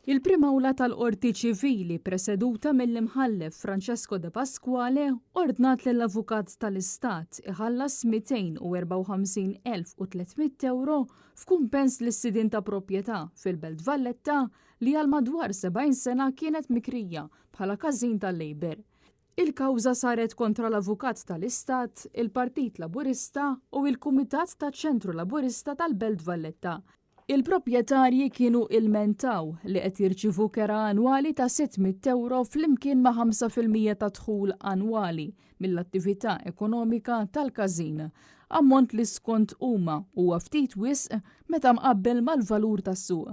Il-Prim Awla tal-Qorti Ċivili preseduta mill-Imħallef Francesco De Pasquale ordnat lill-Avukat tal-Istat iħallas 254,300 ewro f'kumpens lis-sidien ta' proprjetà fil-Belt Valletta li għal madwar 70 sena kienet mikrija bħala każin tal-Labour. Il-kawża saret kontra l-Avukat tal-Istat, il-Partit Laburista u il-Kumitat taċ-Ċentru Laburista tal-Belt Valletta. Il-proprjetarji kienu ilmentaw li qed jirċievu kera annwali ta' 600 ewro flimkien ma' 5% ta' dħul annwali mill-attività ekonomika tal-każin, ammont li skont huma huwa ftit wisq meta mqabbel mal-valur tas-suq.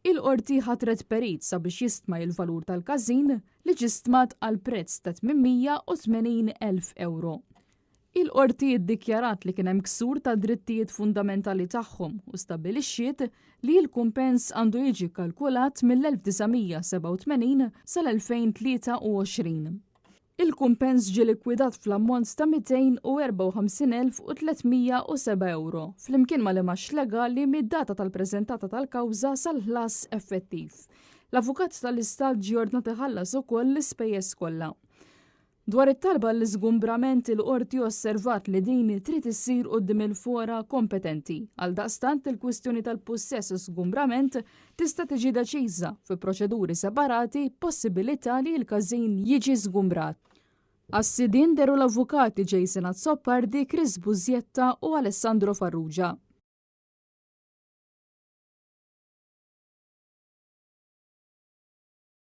Il-Qorti ħatret perit sabiex jistma il-valur tal-każin li ġie stmat għal prezz ta' 880,000 ewro. Il-Qorti ddikjarat li kien hemm ksur ta' drittijiet fundamentali tagħhom u stabbilixxiet li l-kumpens għandu jiġi kkalkulat mill-1987 sal-2023. Il-kumpens ġie likwidat fl-ammont ta' 254,307 ewro, flimkien mal-imgħax legali mid-data tal-preżentata tal-kawża sal-ħlas effettiv. L-Avukat tal-Istat ġie ordnat iħallas ukoll l-ispejjeż kollha. Dwar it-talba għall-iżgumbrament il-Qorti osservat li din trid issir quddiem il-fora kompetenti. Għaldaqstant il-kwistjoni tal-pussess u żgumbrament tista' tiġi deċiża fi proċeduri separati b'possibilità li l-każin jiġi żgumbrat. Għas-sidien dehru l-avukati Jason Azzopardi, Chris Busietta u Alessandro Farrugia.